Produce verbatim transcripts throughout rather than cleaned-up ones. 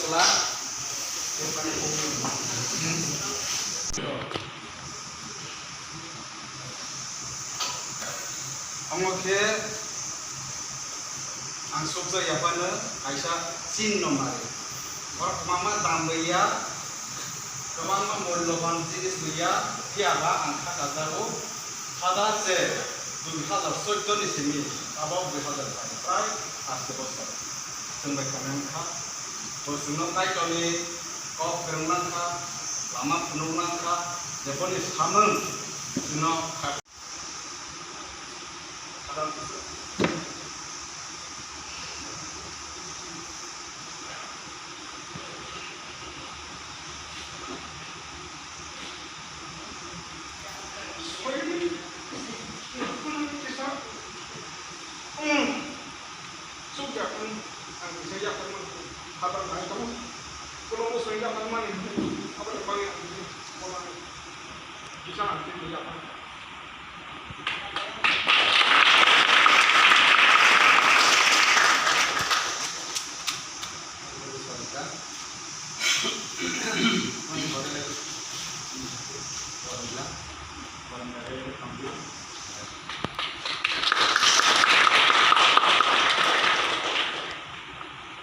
Omo khe ang sukjak yaphano kaisa chinno mari. Borok kwbangma dam rwya, kwbangma mulloban jinis rwya, phiya ba ang kha kajago. Hada se dui hazar choudo ni simi tabok dui hazar bai prai aste bosor. Chwng bai tongmani kha. Bo chwngno Kaitorni kok phwrwng lang kha, lama phunuk lang kha, jeboni samung chwngno kha.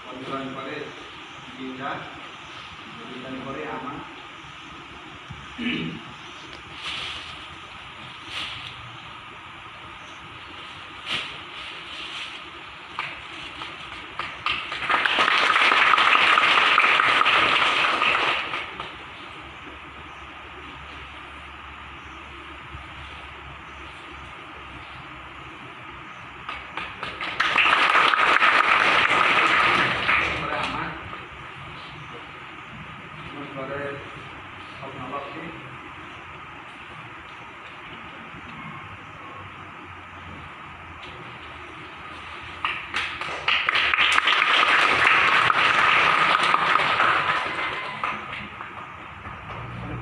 Pondro ni pore Ginda, Ginda ni pore Ama.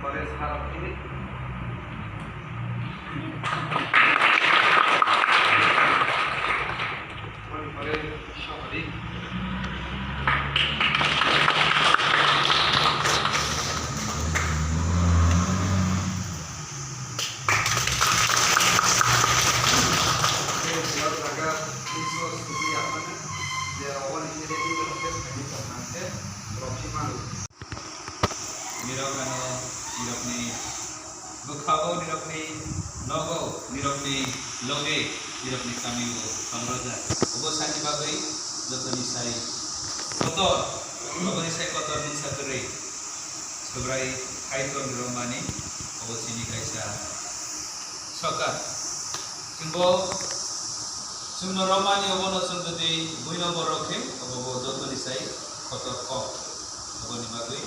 Pore Sarapti. Pore Shahari. Nirok ano, nirokni bwkhago, nirokni nogo, nirokni loge, nirokni kamio tongrojak. Obo sani bagwi jotoni sai kotor, oboni sai kotor mungsa kwrwi Subrai Kaitor ni romani, obo chini kaisa soka. Chwngbo chwngno romani obono chwng jodi buino borok khe, obo bo jotoni sai kotor kok. Oboni bagwi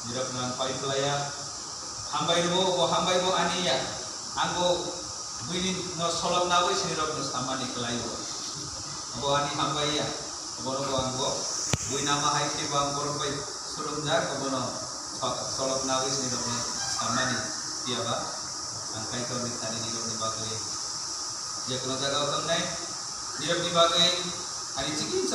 nirokno ang pai phlaiya. Hambai rwo, bo hambai bo ani ya. Ang bo buini no solok nawi sinirokno samani kwlaio. Bo ani hambai ya. Bono bo ang bo bui nama hai khe bo ang borok bai sulumjak, bono so-, solok nawi sinirokno samani phiya ba ang Kaitorni thani nirokni bagwi je kono jaga o tongnai nirokni bagwi ani chikisa